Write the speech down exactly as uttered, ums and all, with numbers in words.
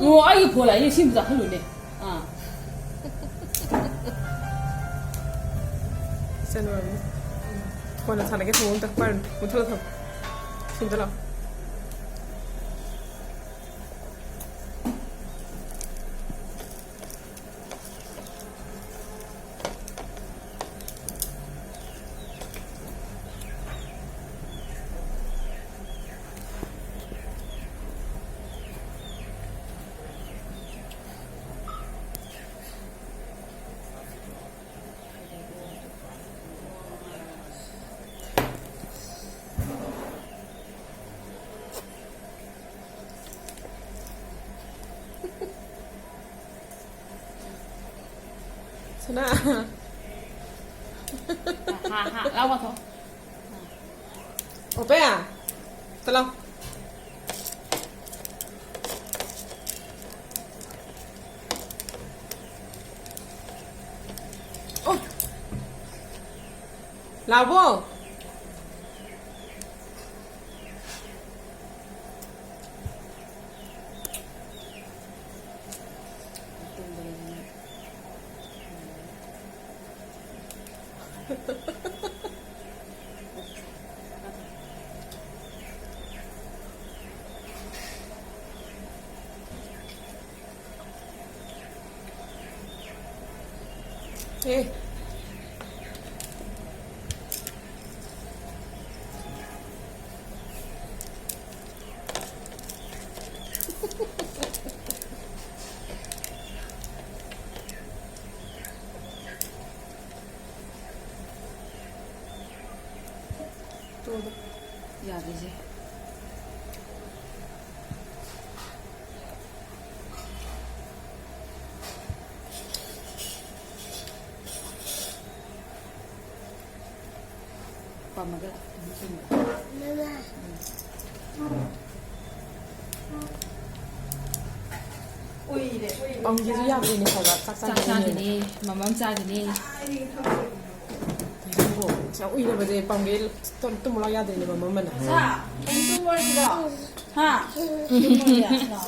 ꯑꯣ, ꯑꯩꯒꯤ ꯐꯣꯟ ꯂꯥꯛꯏꯅꯦ, ꯁꯤ ꯑꯝꯇ ꯆꯥꯍꯜꯂꯨꯅꯦ꯫ ꯑꯥ꯫ ꯏꯆꯟ ꯑꯣꯏꯔꯝꯅꯤ꯫ ꯀꯣꯟꯅ ꯁꯥꯟꯅꯒꯦ, ꯊꯝꯃꯣ ꯑꯝꯇ꯫ ꯄꯥꯏꯔꯨꯅꯨ꯫ ꯃꯨꯠꯊꯠꯂꯣ ꯊꯝꯃꯣ꯫ ꯁꯤꯝꯇ ꯂꯥꯎ꯫ ꯁꯅꯥ꯫ ꯍꯥ, ꯍꯥ, ꯂꯥꯎ ꯀꯣꯊꯣ꯫ ꯑꯣꯄꯦ, ꯆꯠꯂꯣ꯫ ꯑꯣ꯫ ꯂꯥꯎꯕꯣ꯫ ꯑꯦ꯫ ꯇꯣꯛꯑꯣ꯫ ꯌꯥꯗ꯭ꯔꯤꯁꯦ꯫ ꯄꯥꯝꯒꯦꯁꯨ ꯌꯥꯗ꯭ꯔꯤꯅꯦ ꯍꯥꯏꯕ, ꯆꯥꯛ ꯆꯥꯛ ꯆꯥꯈꯤꯗꯣꯏꯅꯦ꯫ ꯆꯥꯈꯤꯅꯤ, ꯃꯃꯝ ꯆꯥꯈꯤꯅꯤ꯫ ꯀꯩꯅꯣ, ꯁꯤ ꯌꯥꯝ ꯎꯏꯔꯕꯁꯦ ꯄꯥꯝꯒꯦ ꯇꯨꯝ-, ꯇꯨꯝꯃꯨ ꯂꯥꯎ ꯌꯥꯗ꯭ꯔꯤꯅꯦ ꯃꯃꯝ ꯑꯃꯅ꯫ ꯁꯥ, ꯑꯃꯨꯛ ꯇꯨꯝꯃꯨꯔꯁꯤꯔꯣ? ꯍꯥ? ꯇꯨꯝꯃꯨꯔꯁꯤꯔꯣ?